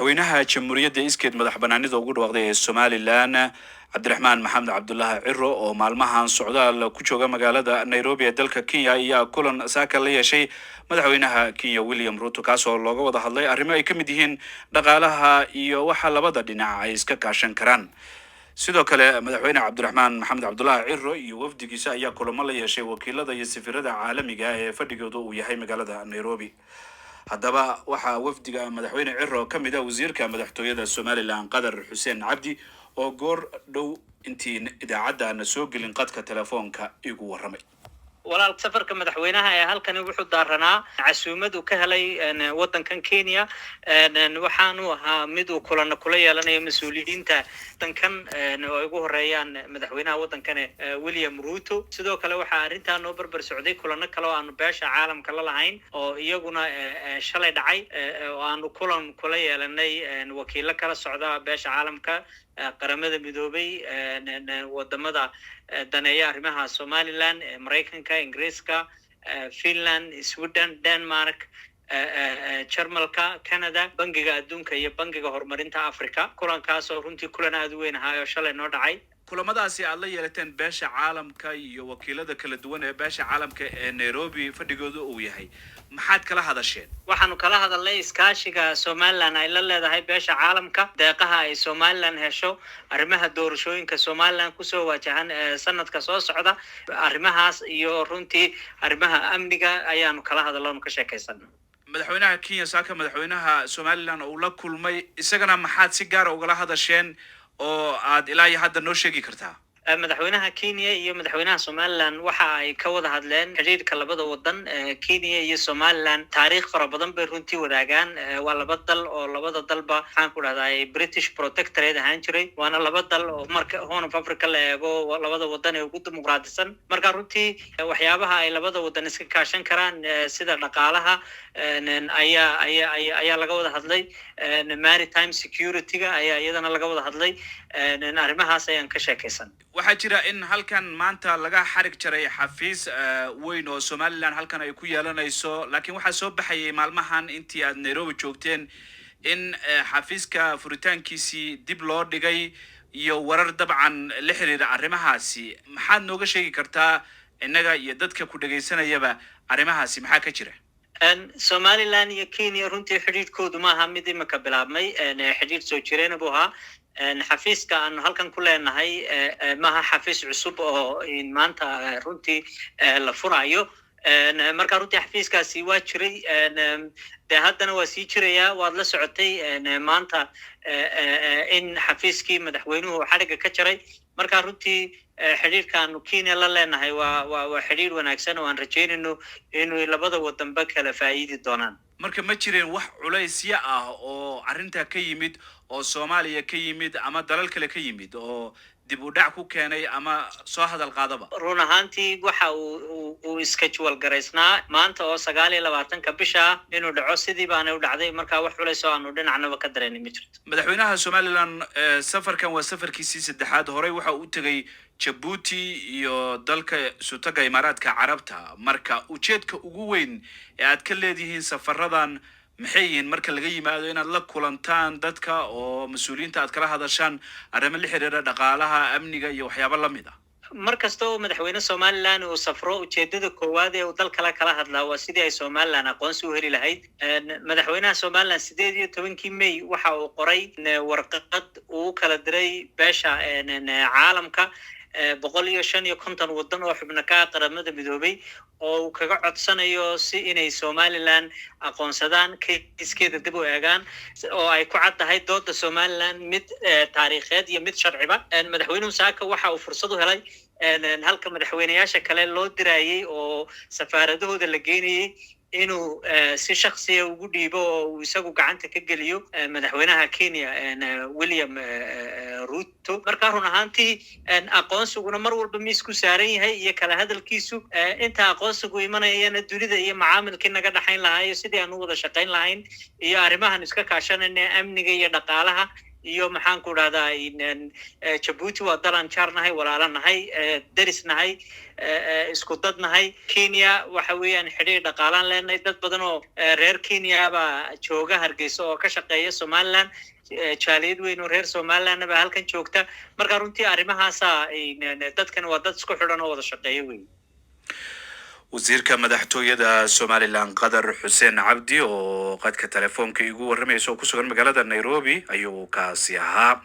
Madaxweynaha Jamhuuriyadda iskeed madax banaanida ugu dhawaaqday ee Somaliland, Cabdiraxmaan Maxamed Cabdulaahi Ciro, oo maalmahan socdaal ku jooga magaalada Nairobi ee dalka Kenya, ayaa kulan saaka la yeeshay madaxweynaha Kenya, William Ruto, kaasoo looga wada hadlay arrimo ay ka mid yihiin dhaqaalaha iyo waxa labada dhinac ay iska kaashan karaan. Sidoo kale, madaxweyne Cabdiraxmaan Maxamed Cabdulaahi Ciro iyo wafdigiisa ayaa kulamo la yeeshay wakiilada iyo safiirada caalamiga ee fadhigooda uu yahay magaalada Nairobi. Haddaba, waxaa wafdiga madaxweyne Ciro ka mid ah wasiirka madaxtooyada Somaliland, Qadar Xuseen Cabdi, oo goor dhow intii idaacadda soo gelin qadka telefoonka igu warramay. Walaal, safarka madaxweynaha ee halkani wuxuu daaranaa casuumad uu ka helay waddankan Kenya. Waxaanu ahaa mid uu kulana kula yeelanayo mas-uuliyiinta waddankan oo ay ugu horeeyaan madaxweynaha waddankane, William Ruto. Sidoo kale, waxaa arrintaa noo barbar socday kulano kale oo aanu beesha caalamka la lahayn oo iyaguna shalay dhacay, oo aanu kulan kula yeelanay wakiilo kala socda beesha caalamka, Qaramada Midoobay, wadamada daneeya arrimaha Somaliland, Maraykanka, Ingiriiska, Finland, Sweden, Denmark, Jarmalka, Canada, Bangiga Adduunka iyo Bangiga Horumarinta Africa. Kulankaas oo runtii kulan aada u weyn ahaa oo shalay noo dhacay. Kulamadaasi aad la yeelateen beesha caalamka iyo wakiilada kala duwan ee beesha caalamka ee Nairobi fadhigooda uu yahay, maxaad kala hadasheen? Waxaanu kala hadalnay iskaashiga Somaliland ay la leedahay beesha caalamka, deeqaha ay Somaliland hesho, arrimaha doorashooyinka Somaliland kusoo waajahan sanadka soo socda. Arrimahaas iyo runtii arrimaha amniga ayaanu kala hadallo onu ka sheekaysana. Madaxweynaha Kenya saaka madaxweynaha Somaliland uu la kulmay, isagana maxaad si gaara ugala hadasheen oo aad ilaa iyo hadda noo sheegi kartaa? Madaxweynaha Kenya iyo madaxweynaha Somaliland waxa ay ka wada hadleen xidhiirka labada wadan. Kenya iyo Somaliland taariikh fara badan bay runtii wadaagaan. Waa laba dal oo labada dalba, maxaan ku dhahday, British protectorate ahaan jiray, waana laba dal oo marka Horn of Africa la eego labada wadan ee ugu dimuqraadisan. Marka runtii waxyaabaha ay labada wadan iska kaashan karaan, sida dhaqaalaha, ayaa laga wada hadlay. Maritime security-ga ayaa iyadana laga wada hadlay. Arrimahaas ayaan ka sheekaysan. Waxaa jira in halkan maanta laga xarig jaray xafiis weyn oo Somaliland halkan ay ku yeelanayso, laakiin waxaa soo baxayay maalmahan intii aad Nairobi joogteen in xafiiska furitaankiisii dib loo dhigay iyo warar dabcan la xiriira arrimahaasi. Maxaad nooga sheegi kartaa innaga iyo dadka ku dhegaysanayaba arrimahaasi? Maxaa ka jira? Somaliland iyo Kenya runtii xidhiidhkoodu maaha mid imika bilaabmay, xidhiidh soo jireena buu ahaa. Xafiiska aanu halkan ku leenahay maaha xafiis cusub oo maanta runtii la furayo. Marka runtii xafiiskaasi waa jiray, dee haddana waa sii jirayaa. Waad la socotay maanta in xafiiskii madaxweynuhu xadhigga ka jaray. Marka runtii xidhiidhkaanu Kenya la leenahay waa xidhiidh wanaagsan oo aan rajaynayno inuu labada wadanba kala faa'iidi doonaan. Marka ma jireen wax culaysya ah oo arrintaa ka yimid, oo Soomaaliya ka yimid ama dalal kale ka yimid, oo dib u dhac ku keenay ama soo hadal qaadaba? Run ahaantii, waxa uu iska juwal garaysnaa maanta oo 29-ka bisha ah inuu dhaco. Sidii baana u dhacday. Marka wax culays oo aanu dhinacnaba ka dareynay ma jirto. Madaxweynaha Somaliland safarkan waa safarkiisii saddexaad. Horey waxa uu tegay Jabuuti iyo dalka Sutaga Imaaraadka Carabta. Marka ujeedka ugu weyn ee aad ka leedihiin safaradan maxay yihiin, marka laga yimaado inaad la kulantaan dadka oo mas-uuliyiinta aad kala hadashaan arrimo la xiriira dhaqaalaha, amniga iyo waxyaabo lamid ah? Mar kasta oo madaxweyne Somaliland uu safro, ujeedada koowaad ee uu dal kale kala hadlaa waa sidii ay Somaliland aqoonsi u heli lahayd. Madaxweynaha Somaliland 18-kii May waxa uu qoray warqad uu u kala diray beesha caalamka, 155 waddan oo xubno ka ah Qaramada Midoobay, oo uu kaga codsanayo si inay Somaliland aqoonsadaan, kayskeeda dib u eegaan, oo ay ku cad tahay dooda Somaliland mid taariikheed iyo mid sharciba. Madaxweynuhu saaka waxa uu fursad u helay, halka madaxweyneyaasha kale loo dirayey oo safaaradahooda la geynayey, inuu si shaksiya ugu dhiibo oo uu isagu gacanta ka geliyo madaxweynaha Kenya, William Ruto. Marka run ahaantii, aqoonsiguna mar walba miisku saaran yahay iyo kala hadalkiisu. Inta aqoonsigu imanayana, dunida iyo macaamilkii naga dhaxayn lahaa iyo sidii aan u wada shaqayn lahayn iyo arrimahan iska kaashanayna, amniga iyo dhaqaalaha. Iyo maxaan ku dhahdaa, Jabuuti waa dalaan jaarnahay, walaalanahay, derisnahay, isku dadnahay. Kenya waxa weeyaan xidhiir dhaqaalaan leenahay. Dad badan oo reer Kenya baa jooga Hargeysa oo ka shaqeeya Somaliland. Jaaliyad weyn oo reer Somalilandna baa halkan joogta. Marka runtii arrimahaasa dadkan waa dad isku xidhan oo wada shaqeeya wey. Wasiirka madaxtooyada Somaliland Qadar Xuseen Cabdi oo qadka telefoonka igu warramaysa oo ku sugan magaalada Nairobi ayuu kaasi ahaa.